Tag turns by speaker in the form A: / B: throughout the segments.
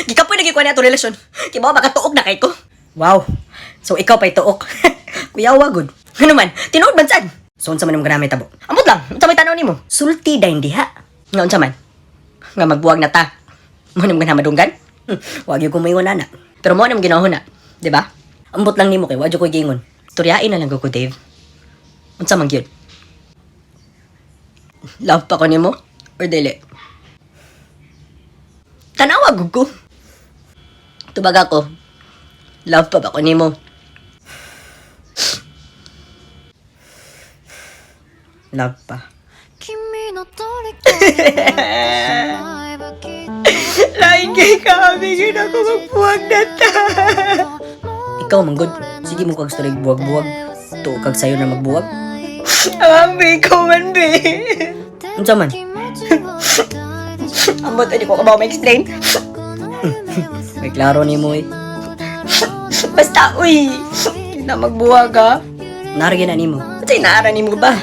A: Gikapoy na gyud ko ani ato relasyon. Kay ba baka tuok na kay ko. Wow. So ikaw pa'y tuok. Kuyawa gud. Ano man, tinuod man sad. So unsa man imong ganahan tabo? Amot lang, unsa may tan-aw nimo? Sulti dayon diha. Nga unsa man? Nga magbuwag na ta. Mo nang ganahan madunggan? Wag gyud ko moingon ana. Pero mo nang ginahuna, di ba? Ambot lang nimo kay wa jud ko'y giingon. Storyain na lang ko, Dave. Unsa man gyud? Love pa ko nimo or dili? Tanawa gud ko. Tubag ako. Love pa ba ko nimo? Love pa.
B: 君の虜になってしまえばきっ
A: Lain kay kami, gina ko magbuwag na ta. Ikaw, manggod. Sige mo kag story buwag-buwag. Tuo kag sayo na magbuwag. Ang ikaw man, be. Unsa man? Ambot, hindi ko ka ba ma-explain? May klaro ni mo eh. Basta, uy! Hindi na magbuwag ha. Naara na nimo. Basta inaara nimo ba?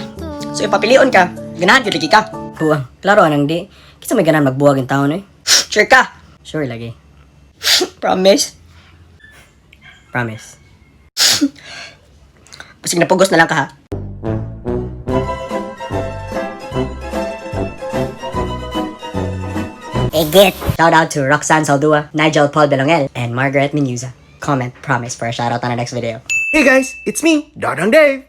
A: So ipapilion ka. Ganahan gyud lagi ka. Buwang. Klaro anang di. Kinsa may ganahan magbuwag ang taon eh. Sure ka? Sure lagi. Promise? Promise. Basig napugos na lang ka ha. Egit! Shout out to Roxanne Saldua, Nigel Paul Belongel, and Margaret Menuza. Comment promise for a shout out on the next video.
C: Hey guys, it's me, Dadang Dave.